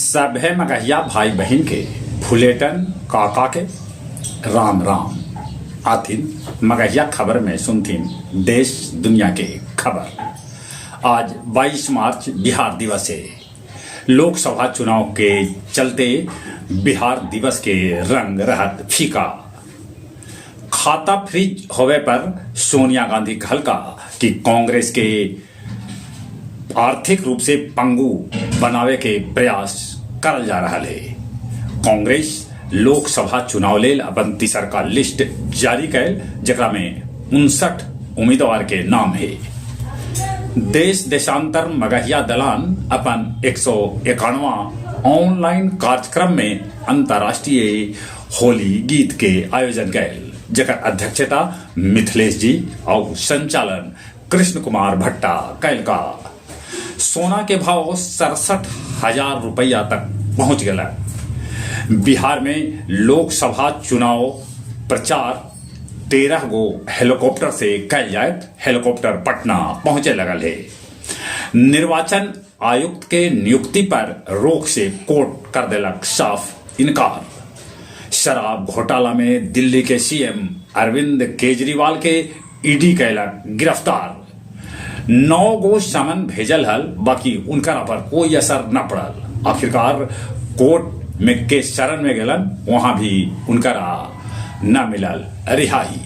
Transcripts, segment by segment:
सभे मगहिया भाई बहिन के फुलेटन काका के राम राम। आथिन मगहिया खबर में सुनथिन देश दुनिया के खबर। आज 22 मार्च बिहार दिवस हे। लोकसभा चुनाव के चलते बिहार दिवस के रंग रहत फीका। खाता फ्रीज होवे पर सोनिया गांधी कहलका कि कांग्रेस के आर्थिक रूप से पंगु बनावे के प्रयास करल जा रहल हे। कांग्रेस लोकसभा चुनाव लेल अपन तीसरका लिस्ट जारी कैल, जेकरा में 59 उम्मीदवार के नाम हे। देश देशांतर मगहिया दलान अपन 191वां ऑनलाइन कार्यक्रम में अंतर्राष्ट्रीय होली गीत के आयोजन कैल, जेकर अध्यक्षता मिथिलेश जी और संचालन कृष्ण कुमार भट्टा कैलका। सोना के भाव 67,000 रुपया तक पहुंच गया। बिहार में लोकसभा चुनाव प्रचार 13 गो हेलीकॉप्टर से कैल जाए। हेलीकॉप्टर पटना पहुंचे लगल है। निर्वाचन आयुक्त के नियुक्ति पर रोक से कोर्ट कर देलक साफ इनकार। शराब घोटाला में दिल्ली के सीएम अरविंद केजरीवाल के ईडी कैलक गिरफ्तार। 9 गो समन भेजल हल, बाकी उनकरा पर कोई असर न पड़ल। आखिरकार कोर्ट में के शरण में गेलन, वहां भी उनकरा न मिलल रिहाई।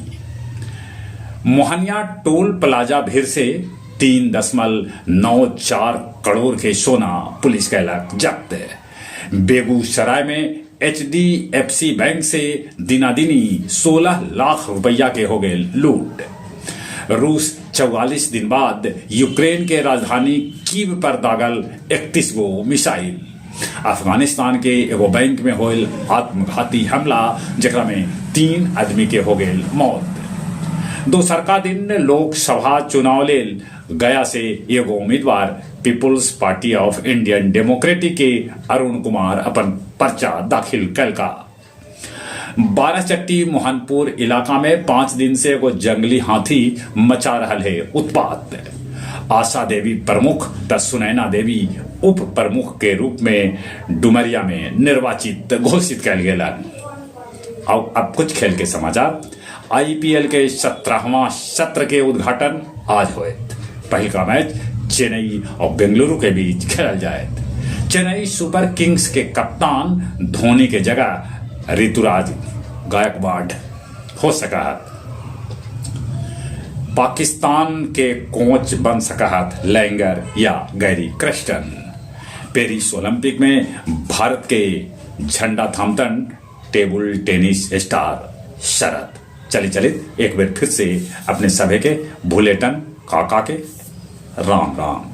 मोहनिया टोल प्लाजा भीड़ से 3.94 करोड़ के सोना पुलिस कैलक जब्त। बेगूसराय में एचडीएफसी बैंक से दिनादिनी 16 लाख रुपया के हो गए लूट। रूस 44 दिन बाद यूक्रेन के राजधानी कीव पर दागल 31 गो मिसाइल। अफगानिस्तान के एगो बैंक में होल आत्मघाती हमला, जेकरा में 3 आदमी के हो गए मौत। दोसरका दिन लोकसभा चुनाव लेल गया से एगो उम्मीदवार People's Party of Indian Democratic के अरुण कुमार अपन पर्चा दाखिल कैलका। बारहचट्टी मोहनपुर इलाका में 5 दिन से एगो जंगली हाथी मचा रहल है उत्पात। आशा देवी प्रमुख त सुनैना देवी उप प्रमुख के रूप में डुमरिया में निर्वाचित घोषित कैल गेलन। और अब कुछ खेल के समाचार। आईपीएल के 17वां सत्र के उद्घाटन आज होएत। पहिलका मैच चेन्नई और बेंगलुरु के बीच खेलल जाएत। चेन्नई सुपर किंग्स के कप्तान धोनी के जगह ऋतुराज गायकवाड़ हो सका है। पाकिस्तान के कोच बन सका है लैंगर या गैरी क्रिस्टन। पेरिस ओलंपिक में भारत के झंडा थामतन टेबल टेनिस स्टार शरद। चली चलित एक बार फिर से अपने सभे के भुलेटन काका के राम राम।